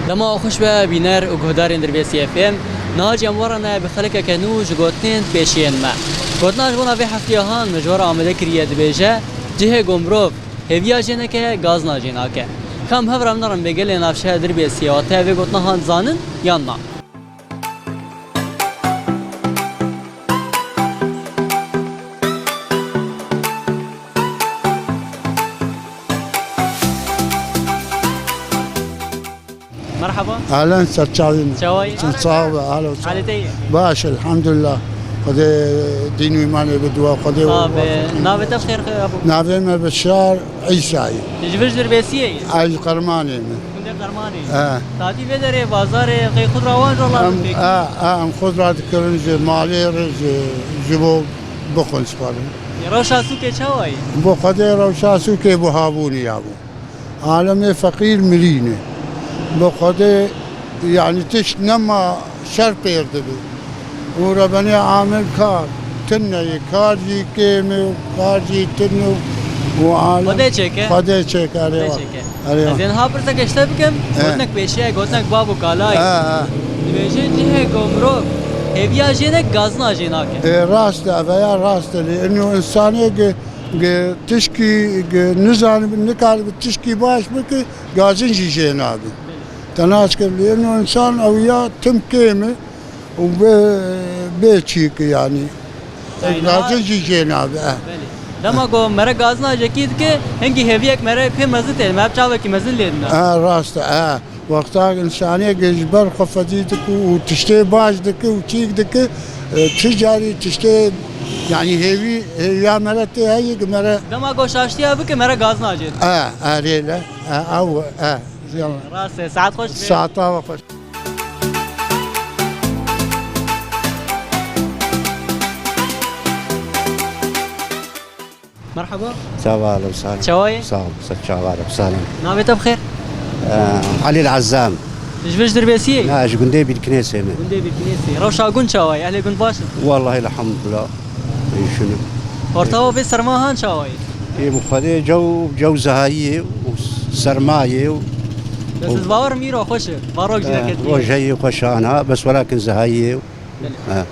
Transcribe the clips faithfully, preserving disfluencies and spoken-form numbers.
Dema xweş be bîner û guhdarên Dirbêsiyê F M. Niha jî em we re ne bi xelkeke nû ji gotinên pêşiyên me. Gotina ji bona vê heftiya han min ji we re amade kiriye, dibêje, cihê ku mirov hêviya jê neke, gazina jê nake. Ka em hev re em nerin vê gelê navşeha Dirbêsiyê, wateya vê gotina han dizanin yan na? Merhaba. Ehlen, serçavîn. Çawayî? Sen sağ ol, ehlen. Halê te ye? Baş, elhamdülillah. Xwedê dîn û îmanê bi dua, Xwedê. Sağ be. Navê te xêr, xêr, Abu? Navê me Bişar Îsayî. Ji vir ji Dirbêsiyê yî? Ez ji Qermanê me. Gundê Qermanê. He. Tatî vê derê bazarê qey xudra wan ji wan Em, pêk. He, he, em xudra dikirin ji malê re, ji, ji bo bixwin sixwarin. Rewşa sûkê çawa yî? Bo Xwedê rewşa sûkê buhabûnî ya bû. Alemê feqîr mirî ne. Bi Xwedê, yanî tişt nema, şer pêr dibe. Û rebenê amir kar tune ye, kar jî kêm e û kar jî tune û alem Xwedê çêke. Xwedê çêke, erê Xwedê wa. Çêke. Erê wa. Ez ê niha pirseke ji te bikim, He. Gotinek pêşiya, gotinek bav û kala ye. He, he. Dibêje cihê ku mirov hêviya jê neke, gazina jê nake. E, rast e, ev ya rast e. Lê ino insanê ge Ge tişkî, ge nizanibe, nikaribe tişkî baş bike, gazin jî jê nabe. Te nas kir, lê ino însan ew ya tim kêm e û bê, bê çîk e, yanî. Yanî, gazin jî jê nabe, eh. Belê. Dema ku mere gazina jekî dike, hingî hêviyek mere pê mezin tê, me bi çavekî mezin lê dina. Eh, rast e, eh. Wexta însanê ji ber xwe fedî dike û tiştê baş dike û çîk dike, e, ti carî tiştê, yanî hêvî, hêviya mere tê heyî ki mere Dema ku şaştiya bike, mere gaz nacêt. E, e, rê le, e, ew, e, yalan. Rast e, saet xweş be. Saeta we xweş. Merhaba. Çava, ehlen we sahlen. Çawa yî? Sağ ol, ser çava, ehlen we sahlen. Navê te bi xêr? Ee, Halil Azzam. Ji vir ji Dirbêsiyê yî? Na, ji gundê Bîrkinêsê me. Gundê Bîrkinêsê. Rewşa gund çawa ye? Ehlê gund baş in? Wallahî elhamdulillah. Ê şunu. Ortawa vê serma han çawa ye? Ê bi Xwedê cew, cew zehayî ye û serma ye û Bes ez bawer im îro xweş e. Varok jî Ee, derketiye. Roj heye xweş ana, bes welakin zehayî ye. Belê. He.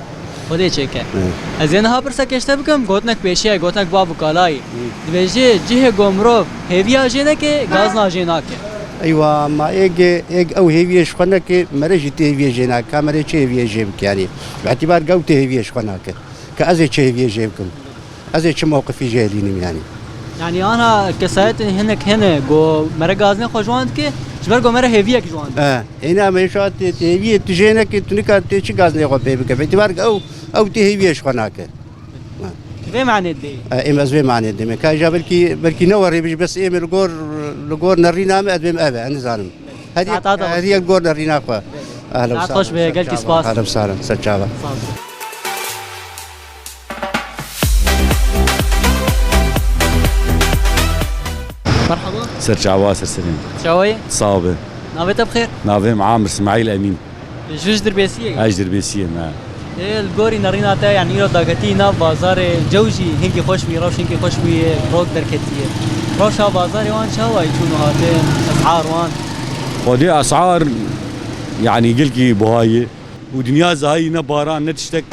Xwedê çêke. He. Ez ê niha pirseke ji te bikim, gotinek pêşiya, gotinek bav û kalayî. Hı. Dibêje, cihê ku mirov hêviya jê neke, gazna jê nake. Eywa, ma êg, êg ew hêviyê ji xwe neke, mere jî tê hêviyê jê nake, ka mere çi hêviyê jê bike, yanî. Bi îtîbar ke ew tê hêviyê ji xwe nake. Ke ez ê çi hêviyê jê bikim. Ez ê çi mewqifî jê elînim, yanî. Yanî ana kesayetên hinek hene ku mere gazinê xwe ji wan dike, ji ber ku mere hêviyek ji wan dike. E, êna me şa tê, tê hêviyê tu jê neke, tu nikare tê çi gazinê xwe pê bike. Bi îtîbar ke ew, ew tê hêviyê ji xwe nake. Vê manê dibê. E, em ez vê manê dime. Ka îja belkî, belkî ne werê bijî, bes êm li gor, li gor nerîna me, ez bêm ev e, ez nizanim. Hediye, Saeta te xweş. Hediye li gor nerîna xwe. Ehlen Saet xweş be, gelkî spas. Ehlen we sahlen, ser çava. Sağ ol. Merhaba. Ser çava, ser serê. Çawa yî? Sağ be. Navê te bi xêr? Navê min Amir Smaîl Emîn. Ji Dirbêsiyê yî? Ez ji Dirbêsiyê me. Ê, li gorî nerîna te, yanî îro daketî nav bazarê, cew jî hinkî xweş bûye, rewş hinkî xweş bûye, rok derketiye. Rewşa bazarê wan çawa yî, çûn û hatin, esar wan? Xwedê esar, yanî gelkî buha ye. Û dinya zahayî ne baran ne tiştek.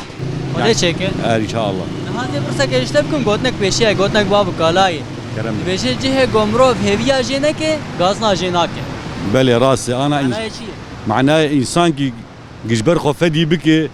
Xwedê çêke. Er, înşallah. Niha ez ê pirseke ji te bikim, gotinek pêşiya, gotinek bav û kalayê. Kerem. Dibêje cihê ku mirov hêviya jê neke, gazna jê nake. Belê, rast e. Ana ins-, Manayê çi ye? Manayê însan kî ji ber xwe fedî bike,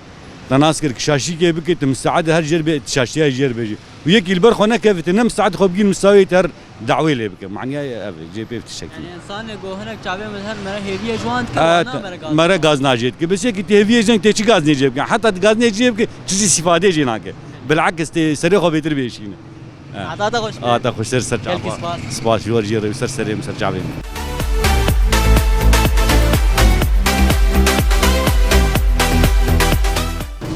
te nas kir, ki şaşîkê bike, tu misteed her jêr bê, tu şaştiya jêr bêjî. Û yekî li ber xwe nekeve, tu ne misteed xwe bigîn, mistawê te her dawê lê bike. Maniyê ev e, cê pê tiştekî. Yanî însanê ku hinek çavê min her mere hêviyê ji wan dike, E, wana te-, mere gaz. Mere gaz nacê dike. Bes yekî tê hêviyê jeng tê çi gaz nêcê bike? Heta tu gaz nêcê bike, çi zî îstîfadê jê nake. Bilakis tê serê xwe bêtir bêşîne. E. Heta te xweş be. Heta xweştir ser çava. Gelkî spas. Spas ji we jî re ser serê min, ser çavê min.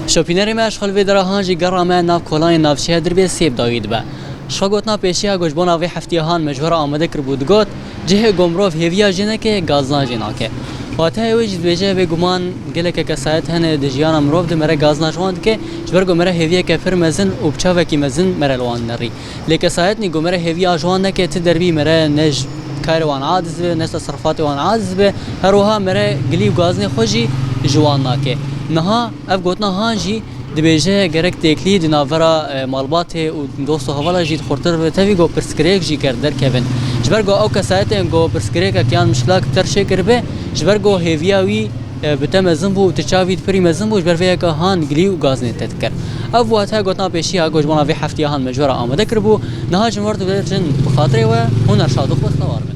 Şopînerê me ji xwe li vê dera han jî gera me nav kolayên navçeya Dirbêsiyê bi dawî dibe. Ji xwe gotina pêşiya ku ji bona vê heftiya han me ji we re amade kiribû digot, cihê ku mirov hêviya jê neke, gazna jê nake. Wateya wê jî dibêje, bêguman geleke kesayet hene di jiyana mirov de mere gazna ji wan dike, ji ber ku mere hêviyeke pir mezin û bi çavekî mezin mere li wan dinerî. Lê kesayetnî ku mere hêviya ji wan neke, ti derbî mere ne ji karê wan aciz be, nesta serfatê wan aciz be, her wiha mere gilî û gazinê xwe jî ji wan nake. Niha ev gotina han jî dibêje gerek têkilî di navbera, e, malbatê û dost û hevala jî xurtir be. Tevî ku pirsgirêk jî ger derkevin. Ji ber ku ew kesayetên ku pirsgirêkek yan mişkilak bi ter çêkiribe, ji ber ku hêviya wî, e, bi te mezin bû û tu çavî dipirî mezin bû, ji ber vê yeka han gilî û gazinê te dikir. Ev wate gotina pêşiya ku ji bona vê heftiya han me ji we re amade kiribû. Niha ji me re dibêjin bi xatirê we, hûn her şad û xweş xebar bin.